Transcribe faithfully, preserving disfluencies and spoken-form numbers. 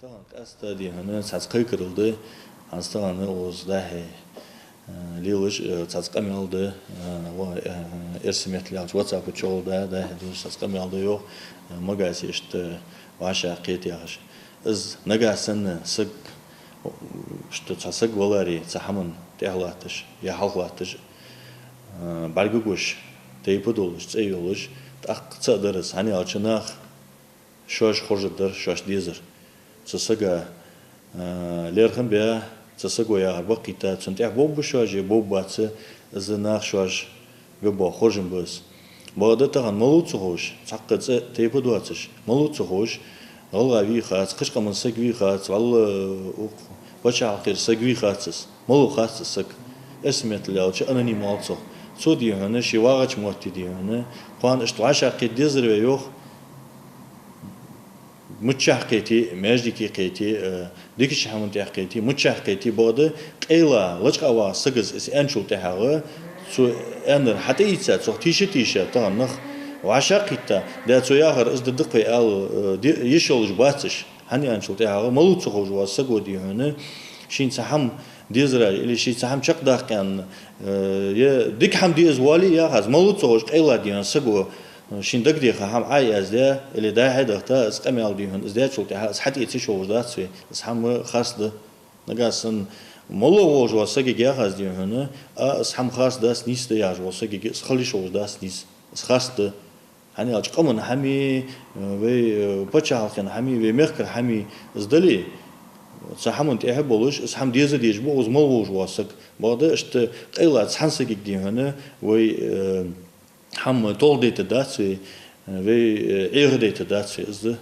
Тахан къаьстта, дий хьона, цхьацца кхайкарал да, хӀанз тахан укхаза дӀахьо, э, лелаш, э, цхьацца къамаьл да, э, ва-, э, эрсий меттала аьлча, ватсапа чухьа да, дӀахьо долаш цхьацца къамаьл да йоах, э, Магасе иштта вӀашагӀкхета яхаш. Из нагахьа санна саг, иштта цхьа саг валаре, цхьа хӀаман тӀехьа латташ, е хьалха латташ, э, бӀаргагуш, тайпа долаш, цӀи йолаш, тӀаккха цаӀ дар из, хӀана аьлча нах шоаш хоржаргдар шоашта дезар. Цу сага, а, лерхӀам бе, цу саго яхар баккхийта, цунна тӀехьа бовргба шоаш е бовргбац, из нах шоаш бе бола хоржам ба из. Бакъда тахан малав ца ховш, цхьаккха цӀи, тайпа доацаш, малав ца ховш, гӀалгӀа вий хац, кхыча къаман саг вий хац, валлахӀи, укх паччахьалкхера саг вий хац из. Малав хац из саг. Эрсий меттала аьлча, аноним оал цох. Цо, дий хьона, ше вагӀача метте, дий хьона, кхоана иштта вӀашагӀкхета дезар вай йоах. Миччахьа кхете, маьждиге кхете, э, дикача хӀаман тӀа кхете, миччахьа кхете, бакъда къайла, лачкъа вагӀа саг из, из аьнначул тӀехьагӀа, цо аьннар хьатӀаийца, цох тийша-тийша, тахан нах вӀашагӀкхийтта, да, цо яхар из да-кх вай ала, э, де-, йиш йолаш бац уж. ХӀана аьнначул тӀехьагӀа, малав ца ховш вола саго, дий хьона, шийна цхьа хӀама дезараш, или шийна цхьа хӀама чакхдаккха аьнна, э, е дика хӀама де из воале а яхаш, малав ца ховш къайла, дий хьона, саго, э, шийна дагадеха хӀама Ӏоязде, или дӀа-хьа дахийта, из къамаьл, дий хьона, из даьчул тӀехьагӀа, из хьатӀаэца йиш йолаш дац вай, из хӀама харц да. Нагахьа санна малав ховш вола сагага яхаш, дий хьона, а, из хӀама харц дац, нийса да яхаш вола сагага, из хила йиш йолаш дац нийса, из харц да. ХӀана аьлча къаман хӀамеи, э, вай, э, паччахьалкхен хӀамеи, вай мехкара хӀамеи из дале, цу хӀаман тӀехьа болаш, из хӀама деза дезаш ба укхаза малав ховш вола саг. Бакъда иштта къайла цхьан сагага, дий хьона, вай, э, хӀама толхадайта дац вай, э, вай, э, Ӏехадайта дац вай, из да.